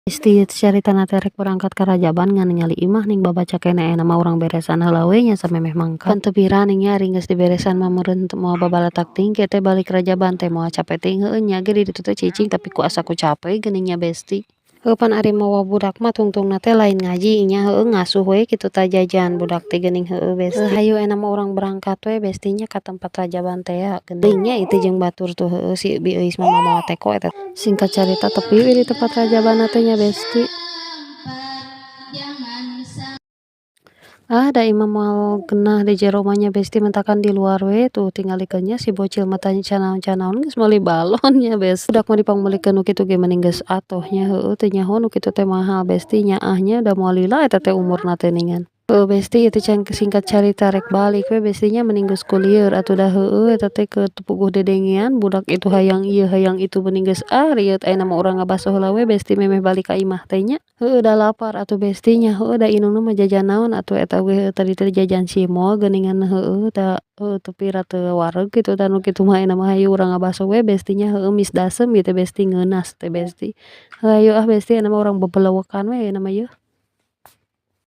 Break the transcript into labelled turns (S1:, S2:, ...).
S1: Besti caritana teh rek berangkat ka Rajaban ngan ningali imah ning babaca keneh ayeuna mah urang beresan heula we nya samemeh mangkat. Pan teu pira ning nya ari geus diberesan mah meureun moal babalatak teuing kieu teh balik Rajaban teh moal cape teuing heueuh nya ge di ditu teh cicing tapi ku asa ku cape geuning nya besti. Heuh pan ari mawa budak mah tungtungna teh lain ngaji nya heueuh ngasuh we kitu tah jajan budak teh geuning heueuh besti. Hayu ayeuna mah urang berangkat we besti nya ka tempat Rajaban tea geuning nya itu jeung batur tuh heueuh si Bi Euis mah mamawa teko eta. Singkat carita tepi we di tempat Rajaban teh nya besti. Ah da imah moal genah di jero mah nya besti mentakan di luar we tuh tingalikeun nya si bocil mah tanya canaon-canaon geus meuli balon nya besti. Budak mah dipangmeulikeun nu kitu ge mending geus atoh nya heueuh teu nyaho nu kitu teh mahal besti nyaah nya da moal lila eta teh umurna teh ningan. Heueuh besti ieu teh singkat carita rek balik we besti nya mending geus kulieur atuh da heueuh eta teh teu puguh dedengean budak itu hayang ieu hayang itu mending geus ah rieut ayeuna mah urang ngabaso heula we besti memeh balik ka imah teh nya. Heueuh da lapar atuh besti nya heueuh da indungna mah jajan naon atuh eta ge tadi teh jajan cimol geuningan heueuh da teu pira teu wareg kitu tah nu kitu mah ayeuna mah hayu urang ngabaso we besti nya heueuh mis dasem ieu teh besti ngeunas teh besti. Hayu ah besti ayeuna mah urang bebelewekan we ayeuna mah yeuh.